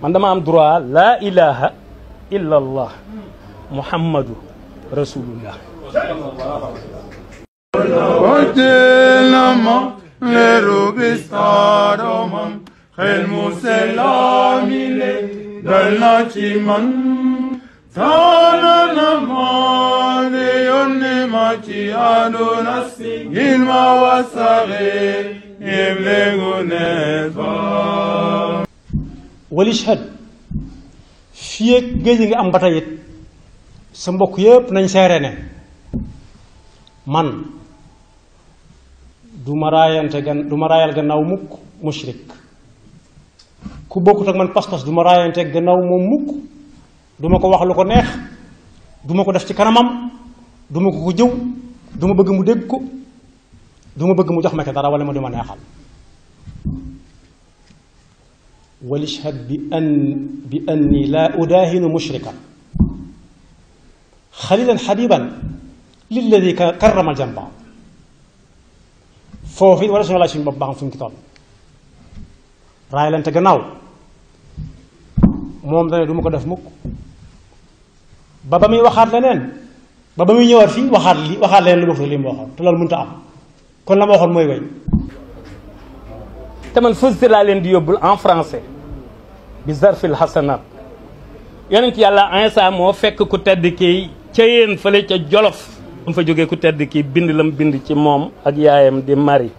man dama am droit laa ilaha illa allah muhammadu rasulullah leeru bistaaromam xel mu selaamile dal na ci man taana na ma ne yónni ma ci àdduna si ngir ma wasaare yëg-yëgu nees ba walishhad fii ak géej nga am ba tey it sa mbokk yëpp nañ seere ne man du ma raayal gannaaw mukk mushrik ku bokkut ak man pas-pas du ma raayante gannaaw moom mukk du ma ko wax lu ko neex du ma ko def ci kanamam du ma ko jëw du ma bëgg mu dégg ko du ma bëgg mu jox ma ko dara wala ma du ma neexal walishhad bi anni laa udaahinu mushrikan xalilan xabiban lilladi karrama jamba foofu it wala suñu laaj suñu bopp baaxam fu ñu ko toll raay lante gannaaw moom dane du ma ko def mukk ba muy waxaat leneen ba muy ñëwaat fii waxaat leneen lu bokk li mu waxoon te loolu mënut a am kon la ma waxoon mooy way te man fëste laa leen di yóbbul en français bi zarfil hasanat yonent yàlla Iisaa moo fekk ku tedd kii ca yéen fële ca Jolof mu fa jógee ku tedd kii bind lam bind ci moom ak yaayam di Mari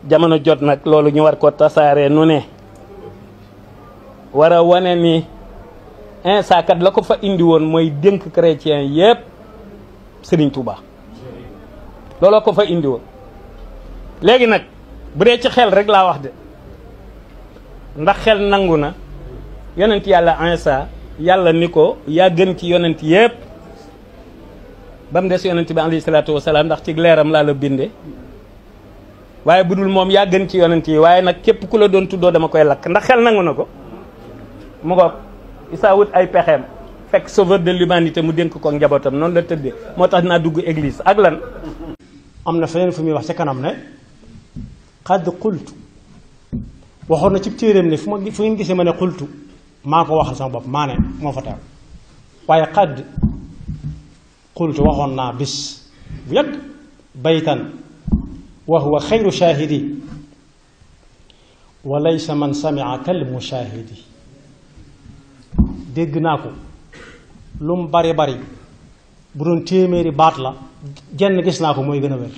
jamono jot nag loolu ñu war ko tasaaree nu ne war a wane ni Iisaa kat la ko fa indi woon mooy dénk chrétien yépp Sëriñ Tuuba looloo ko fa indi woon léegi nag bu dee ci xel rek laa wax de ndax xel nangu na yonent yàlla Iisaa yàlla ni ko yaa gën ci yonent yépp ba mu des yonent bi alayhi salaatu wasalaam ndax ci leeram laa la binde waaye bu dul moom yaa gën ci yonent yi waaye nag képp ku la doon tuddoo dama koy lakk ndax xel nangu na ko mu ko Isaa wut ay pexeem fekk sauveur de l'humanité mu dénk ko njabootam noonu la tëddee moo tax naa dugg église ak lan am na feneen fu muy wax ca kanam ne xadd xultu waxoon na ci téeréem ne fu ngeen gisee ma ne xultu maa ko waxal sama bopp maa ne moo fa teew waaye xadd xultu waxoon naa bis bu yàgg baytan wa huwa xayru shaahidi wa laysa man samia kal mushaahidi dégg naa ko lu mu bari bari bu doon téeméeri baat la genn gis naa ko mooy gën a wér